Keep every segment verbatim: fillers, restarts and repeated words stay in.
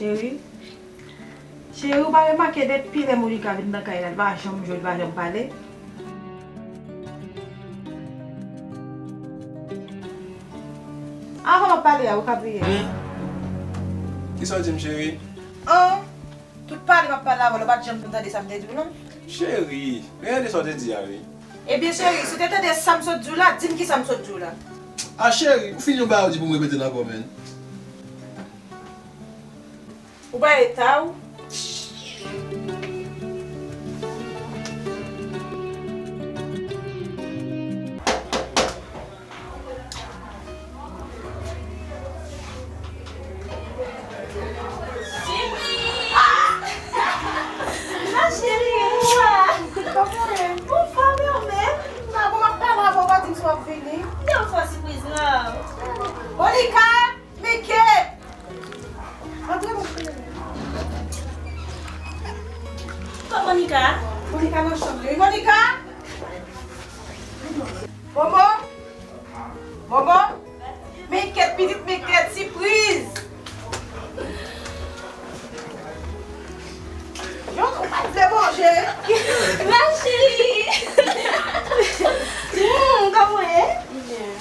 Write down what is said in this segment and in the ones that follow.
Cheri, cheri, ou pa remake depi lè Monica vin nan kay la, li pa janm jwe, li pa janm pale? Avan m ap pale a, ou ka priye. Hmm? Kisa w di m, cheri? An, tout pale m ap pale avè w la, ou pa t janm tande sa m te di w, non? Cheri, gade sa w te di a, wi. Ebyen, cheri, si w te tande sa m sot di w la, di m kisa m sot di w la. A, cheri, ou fin yon bagay ou di pou m repete l ankò, menn. Ou pa eta w. Ma chérie, kòman w ye? Ou fò menm? Nan, bon, m ap pale avè w, pa di m si w ap vini. Te fè sipriz la. Monica! Mike! Antre, mon cheri. Kot Monica? Monica nan chanm li. Monica! Momo! Momo! Mike, pitit Mike, sipriz! Yo, ou pa vle manje? Ma chérie! Hmm, kòman w ye? Byen.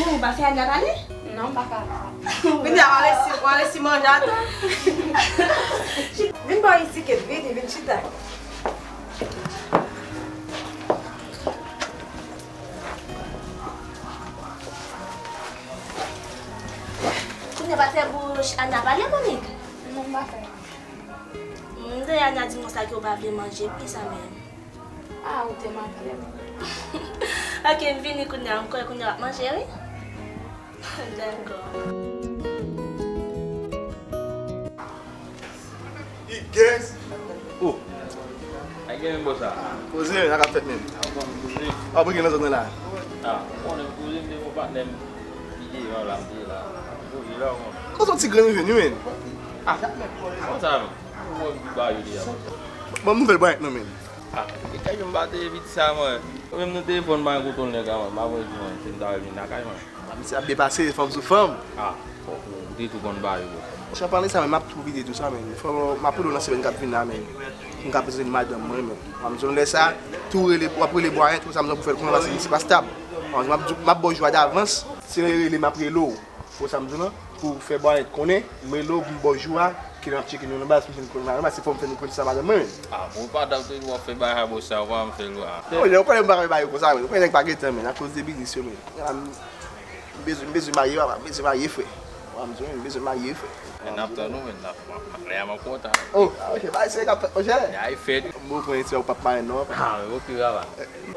Ou pa fè Anya pale? Non, m pa ka. Kounye a, w a resi, w a resi manje a tou. Vin bò isi, Kate, vini, vin chita. Kounye a, w pa fè bouch Anya pale, Monique? Non, m pa fè. M tande Anya di m konsa ke w pa vle manje pi sa menm. Ah, ou te make m. Ok, m vini kounye a, m kwè kounye a w ap manje, wi. Dakò. Igez. Oh. Ay gen menm bò sa. Poze, sa k ap fèt menm. Ah, bon, poze. Ah, pou gen nan zòn nan la. Ah, bon, poze, m te gon patnè m. Li devan la, m te la. Poze la, bon. Ou soti gran rive, wi, menm. Ah, konsa menm. Ou wè m ba yo deja. Bon, nouvèl bwa non, menm. Ah, e kay yo m pa te evite sa, mwen. Ou menm nan telefòn, pa gen kontwòl nèg la, mwen. M pa konn di, mwen, si m ta vin lakay, mwen. Ah, misye ap byen pase, fanm sou fanm. Ah, ou, ou te tou konn ba yo, bro. Chan pale sa, men m ap tou vide tou sa, men. Fò m ap rele w nan semèn k ap vin la, men. M ka prezante madanm mwen, men. M ap di w lè sa, tou rele, w ap rele bwayen, tou sa, m pou fè l konnen, paske misye pa stab. M ap di, m ap ba w jwa davans, si l rele, m ap rele w. Pou sa m di w lan, pou fè bwayen konnen, m rele w pou m ba w jou a, kilè m ap tcheke nou nan baz, pou m fè nou konnen nan baz, se fò m fè nou konnen sa madanm mwen menm. Ah, bon, pandan w toujou ap fè bagay sa, w pa janm fè l, wa. Oh, lè w konnen m pa fè bagay konsa, men. Ou konnen nèg pa gen tan, men, akoz de biznis yo, men. Ah, m, m bezwen, m bezwen marye, papa, m bezwen marye, frè. Wa, m di w, m bezwen marye, frè. Men n ap tann ou, men, n ap, lè a m ap kontan. Oh, ah, ok, bagay serye k ap fèt, monchè. Bagay fèt. M pran ti ou p ap marye, non, papa. Ah, ok, papa.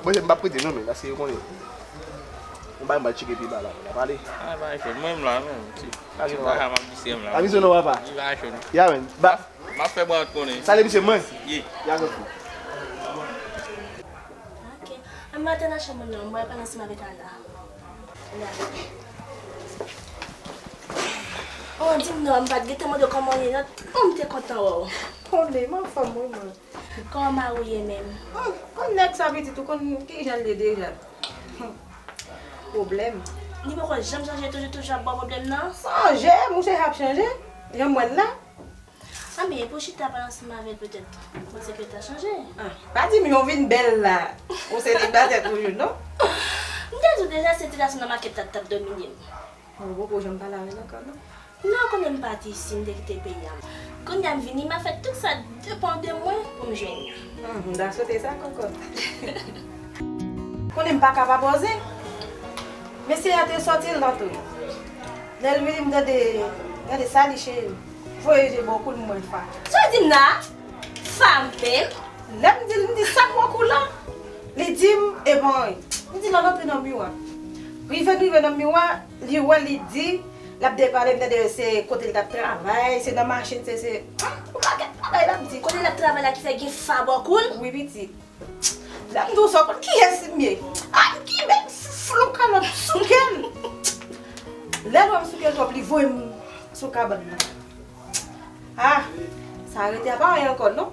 Monchè, m p ap prete, non, men, paske yo konnen. Yon bagay m pral tcheke pi ba la, la pale. Ah, pa chò, mwen m la menm, ti. Pa chò, papa. M ap di se m la. Pa bizwen non, papa. Li pa chò. Ya, men. Ba. M ap fè bwa konnen. Salye misye mwen. Ye. Ya, zanmi. Ok. An maten nan chanm nan, mwen pale ansanm avèk Ana. Oh, di m non, m pa t gentan mande w kòman w ye, non. Oh, m te kontan wè w. Konnen, m anfòm, wi, mwen. Kòman mari w ye menm? Hmm, konn nèg sa pitit ou konn kijan l ye deja. Hmm. Pwoblèm. Li poko janm chanje, toujou, toujou ap ba w pwoblèm nan? Chanje, mouche ap chanje. Jan m wè l la. Ah, men pou chita pale ansanm avè l, petèt ou panse ke l ta chanje? Ah, pa di m yo vin bèl la. Ou selibatè toujou, non? M te di w deja, se ti gason nan makèt la t ap domine m. Ou poko janm pale avè l ankò, non? Non, konnen m pati isi, m te kite peyi a. Kounye a m vini, m ap fè tout sa depann de mwen pou m jwenn li. Hmm, m ta swete sa, kòkòt. Konnen m pa ka pa poze. Mesye a te sòti l nan tou. Lè l vini, m tande, tande, "Salut, chérie." Voye je bò kou l, m wè Fa. Sa w di m la? Fa menm? Lè m di l, m di, "Sa k bò kou la?" Li di m, "E pa anyen." M di l al antre nan miwa. Rive, rive nan miwa, li wè, li di, l ap depale, m tande se kote l t ap travay, se nan machin, se, se, hmm, yon pakèt bagay l ap di. Kote l ap travay la ki fè gen Fa bò kou l? Wi, pitit. Lè m di w sa, w konn kiyès m ye? Ay, ki bèl flou kalòt souke l. Lè l wè m souke l twòp, li voye m sou kabann nan. Ah, sa rete a pa anyen ankò, non.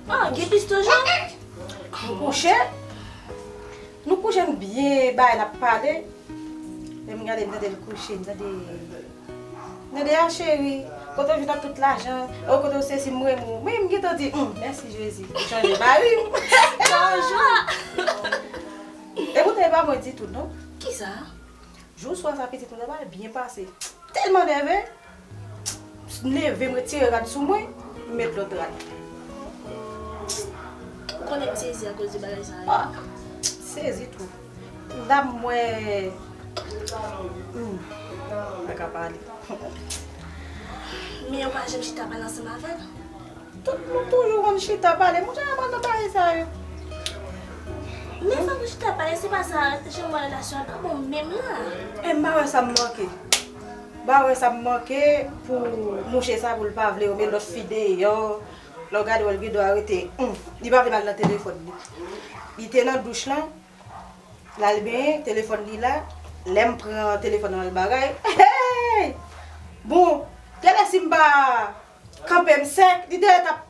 Ah, gen plis toujou? Nou kouche. Nou kouche, n byen bay, n ap pale. Lè m gade, m tande l kouche, m tande, m tande, "Ah, cheri, Kote w jwenn ak tout lajan, o kote w sesi m renmen w. Mwen, m gentan di, hum, mèsi Jezi. M chanje mari m. Bonjou. E poutan, e pa mwen ditou, non. Kisa? Jou swa sa pitit mwen te pral byen pase. Tèlman nève, m leve, m retire rad sou mwen, m met lòt rad. Ou konnen m sezi akoz de bagay sa yo. Ah, sezi tou. La m wè, hmm, pa ka pale. Men ou pa janm chita pale ansanm avè l? Tout moun toujou konn chita pale. Moun sa yo pa nan bagay sa yo. Men fòk nou chita pale, se pa sa, jan m wè relasyon an pa bon menm la. E m pa wè sa m manke. M pa wè sa m manke pou mouche sa pou l pa vle yo met lòt fi deyò. Lè w gade w wè l gen dwa rete, hum, li pa vle m al nan telefòn li. Li te nan douch lan, l al benyen, telefòn li la. Lè m pran telefòn nan al bagay, hey! Bon, genlè si m pa kanpe m sèk, li te t ap,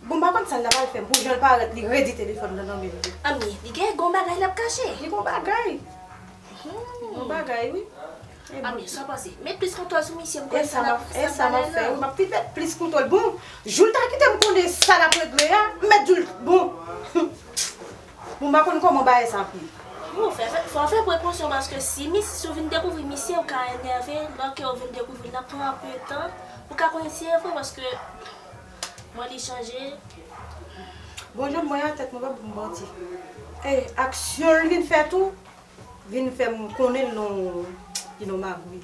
bon, m pa konn sa l t ap al fè m, pou jan l parèt, li redi telefòn nan nan men m tou. Anmye, li gen gon bagay l ap kache. Li gon bagay. Li gon bagay, wi. E bon. Anmye, sa pase. Met plis kontwòl sou misye pou konnen sa l ap, sa l ap fè, wi, m ap pi met plis kontwòl. Bon, jou l ta kite m konnen sa l ap regle a, m mèt di l, bon. Bon, m pa konn kòman bagay sa ap ye. Bon, fè, fè, fò w fè prekosyon paske si mis, si w vin dekouvri misye, ou ka enève, lè ke w vin dekouvri l, l ap pran anpil tan pou w ka konnen si e vre paske mwen li chanje. Bon, jan m wè a, tèt mwen pa pou m manti. E, aksyon l vin fè tou, vin fè m konnen l non, li non magouy.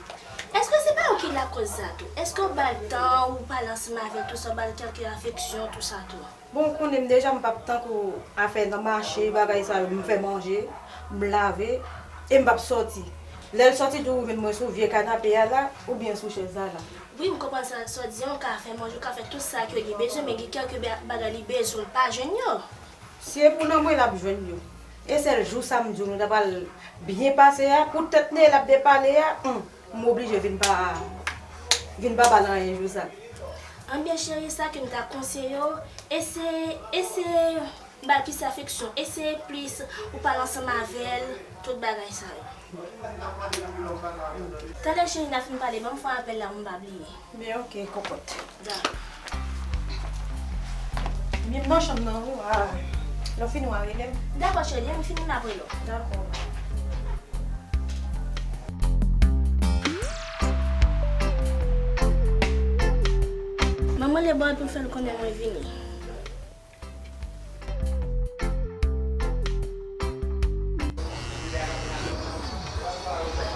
Èske se pa ou ki lakòz sa tou? Èske w ba l tan, ou pale ansanm avè l, tou sa, w ba l kèlke afeksyon, tou sa tou? Bon, ou konnen m deja, m p ap tankou afè nan mache, bagay sa yo, m fè manje, m lave, e m p ap sòti. Lè l sòti tou, ou jwenn mwen sou vye kanape a la, oubyen sou chèz la la. Wi, m konprann sa, sa w di an, ou ka fè manje, ou ka fè tout sa ke li bezwen, men gen kèlke ba-, bagay li bezwen, l pa jwenn yo. Si e pou nan mwen, l ap jwenn yo. E sèl jou sa m di w nou ta pral byen pase a, poutèt Neye l ap depale a, hum, m oblije vin pa, vin pa ba l anyen jou sa. Anbyen cheri, sa ke m ta konseye w, eseye, eseye ba l plis afeksyon, eseye plis ou pale ansanm avè l, tout bagay sa yo. Talè cheri, n a fin pale, ban m fè yon apèl la pou m pa bliye. Men oke, kokòt. Dakò. Men m nan chanm nan, wi, a. Lè w fini, w a rele m. Dakò, cheri, lè m fini, m ap rele w. Dakò. Manman Lebòl pou fè l konnen mwen vini.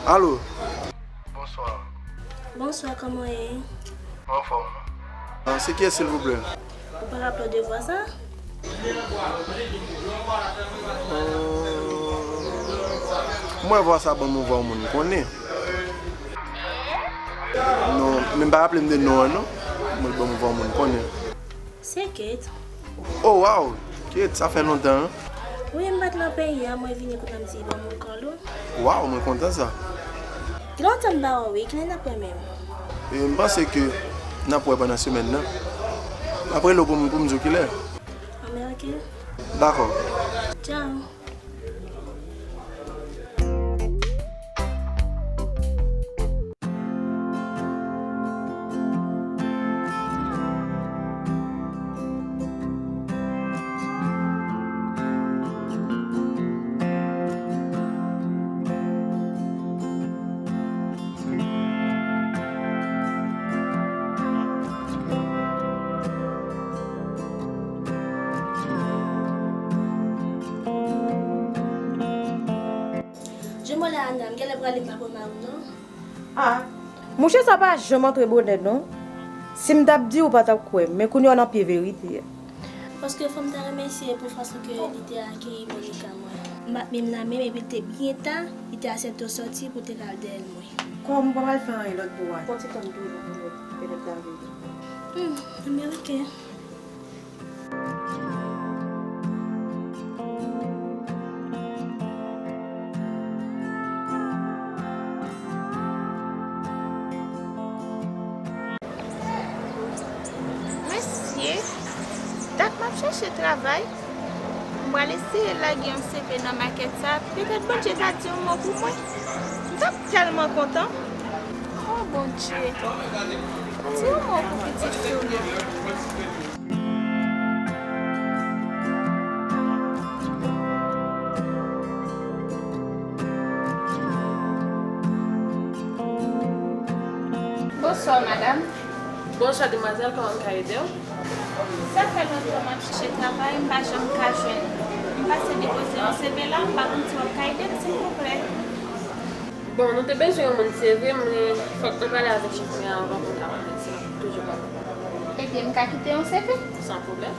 Alo. Bonswa. Bonswa, kòman w ye? Anfòm. Ah, se kiyès, silvouplè? Ou pa raple w de vwa sa? Oh, m wè vwa sa ban m yon vwa yon moun m konnen. Non, men m pa raple m de non an, non. M wè l ban m yon vwa yon moun m konnen. Se Kate. Oh, wow! Kate, sa fè lontan, en? Wi, m pa t nan peyi a, mwen vini kounye a m di ban m yon kòl ou. Wow, mwen kontan sa. Gen lontan m pa wè w, wi, kilè n ap wè menm? E, m panse ke n ap wè pandan semèn nan. M ap rele w pou m, pou m di w kilè. Anben, oke. Dakò. Tchao. Jan m wè la, Ana, m genlè prale, m pa pran mari m non. Ah, mouche sa pa janm antre bonè non. Si m t ap di, ou pa t ap kwè m, men kounye a w nan pye verite a. Paske fò m ta remèsye l pou fason ke li te akeyi Monica mwen. M pa t menm la menm, epi l te byen ta, li te aksepte w sòti pou te ka al dèyè l mwen. Kòm ou pa pral fè anyen lòt pou w a, fò w ti tann toujou pou nou petèt ta vini. Hmm, anben oke. Mesye, dat m ap chèche travay, m pral eseye lage yon C V nan makèt sa, petèt Bondye ta di yon mo pou mwen. M t ap tèlman kontan. Oh, Bondye. Ti yon mo pou pitit fi w nan. Bonswa, madanm. Bonswa, demwazèl, kòman m ka ede w? Sa fè lontan m ap chèche travay, m pa janm ka jwenn. M pase depoze yon C V la, m pa konn si w ap ka ede m, silvouplè. Bon, nou te bezwen yon moun, se vre, men fòk nou pale avèk chèf mwen an anvan pou n ka pale, si n ap toujou pale. Ebyen, m ka kite yon C V? San pwoblèm.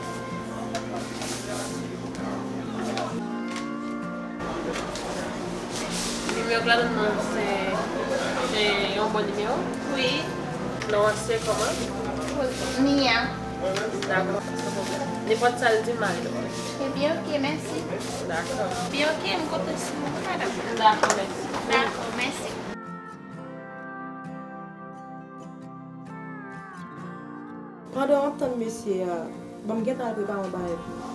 Nimewo k la donn mwen se, se yon bon nimewo? Wi. Non an se kòman? Nia. Dakò, pa gen pwoblèm. Nenpòt sa l di, m a rele w. Ebyen, oke, mèsi. Dakò. Ebyen, oke, m konte sou ou, madanm. Dakò, mèsi. Dakò, mèsi. Pandan w ap tann mesye a, ban m gentan al prepare yon bagay pou nou.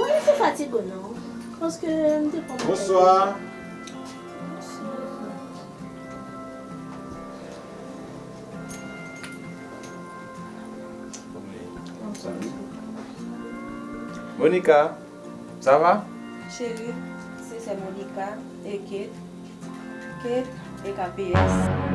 Wi, se fatigan non. Paske m te pran bagay. Bonswa. Bonswa. Monica, ça va? Cheri, se sè Monica e Kate. Kate e K P S.